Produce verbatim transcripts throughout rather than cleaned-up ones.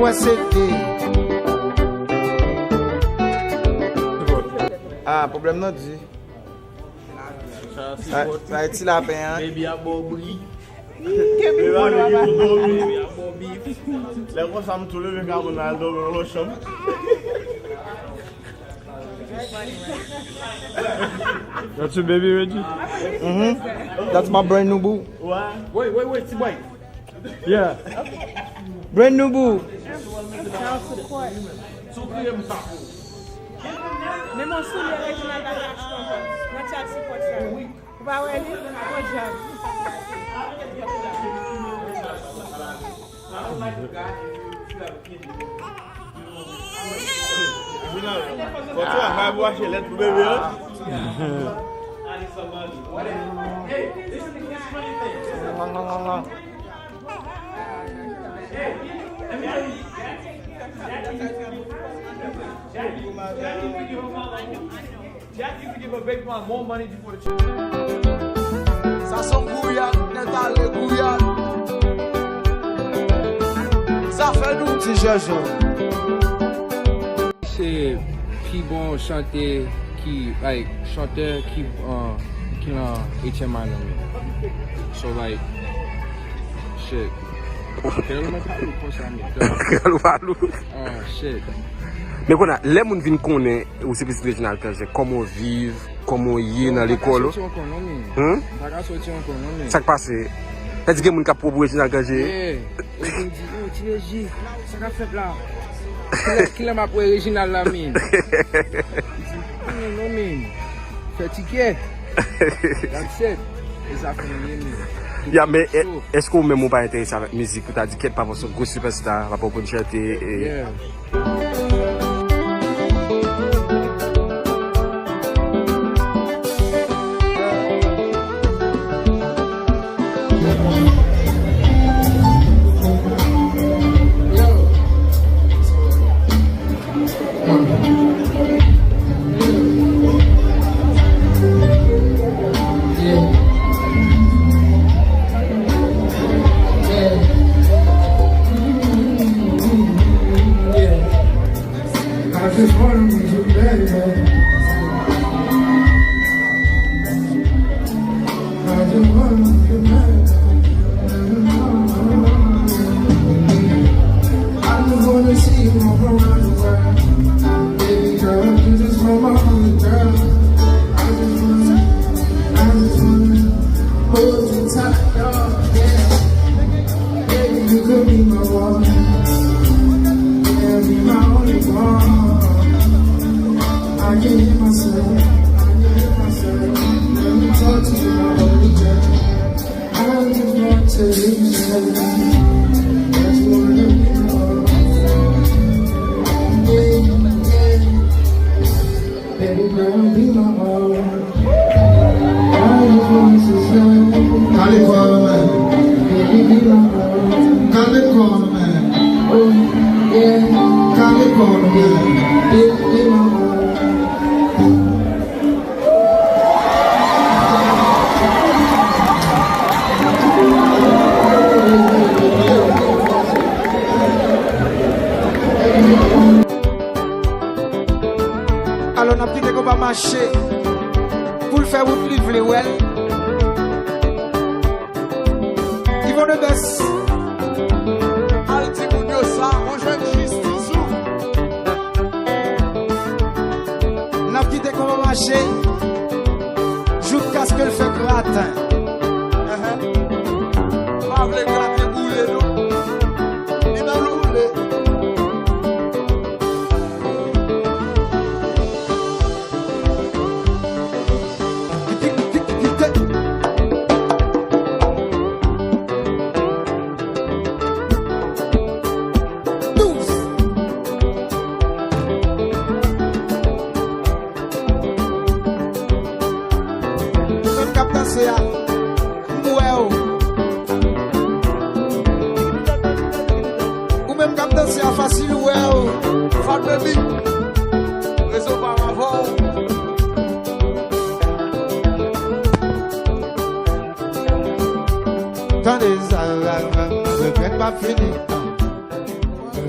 Wè se de. Ah, pwoblèm nan di. Sa, sa e ti lapen an. Baby ap ba w bri. Baby ap ba w bri. Lè konsa m tou leve ka moun al dòmi nan lòt chanm. That's your baby, Reggie? Mm-hmm. That's my brand new boo. Wait, wait, wait, ti bòy. Yeah. Brand new boo. Shout out to the court. Men mon soulye Reginald pa ka achte ankò. Nan Chelsea court sa. Ou pa wè li? Bon jan. Fò travay pou achte lèt pou bebe an. Jack used to give her baby mom more money before the church. Sa se yon gouyad, nèt ale gouyad. Zafè nou ti Jojo. Se pi bon chante ki, like, chantè ki, uh, ki nan eighth ème ane. So, like, shit. Kè l mwen pa lou konsa, men. Kè l pa lou. Ah, shit. Men kounye a, lè moun vin konnen ou se pitit Reginald Cangé, kòman w viv, kòman w ye nan lekòl ou? Pa ka soti ankò non, men. Hmm? Pa ka soti ankò non, men. Sa k pase? Sa di gen moun k ap pran pou Reginald Cangé? Yeah. Yo vin di, "Yo, Ti Reji, sa k ap fèt la? Kilè, kilè m ap wè Reginald la, men?" Li di, "Konnen non, men. Fè tikè." That's it. E sa fè m renmen. Ya, men, e, èske ou menm ou pa enterese avèk mizik? Ou ta di, "Kèt, papa, se yon gwo sipèsta, papa, ou konn chante, e." Yeah. I just wanna be your baby. I just wanna be your baby. I just wanna see you all around the world. Baby girl, you just blow my mind, girl. I just wanna, I just wanna hold you tight, dog, yeah. Baby, you could be my one. Yeah, be my only one. I can hear myself, I can hear myself. Let me talk to you, my only girl. I just want to listen. Just wanna be your own. Yeah, yeah. Baby girl, be my own. I just want to say, Kale kò w, man. Baby, be my own. Kale kò w, man. Oh, yeah. Kale kò w, man. Baby, be my own. Alò, n ap kite konpa mache pou l fè wout li vle wè l. Yvon the Best. Al di moun yo sa, ou jwenn jistis ou. N ap kite konpa mache joukaske l fè graten. Enhen. Pa vle graten boule non. Li nan boule. Douz. Ou menm k ap danse a, m wè w. Ou menm k ap danse a, fasil ou wè w. Fat Baby, rezo pa avè w. Tande sa, regrèt p ap fini.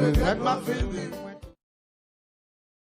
Nèg m ap vini.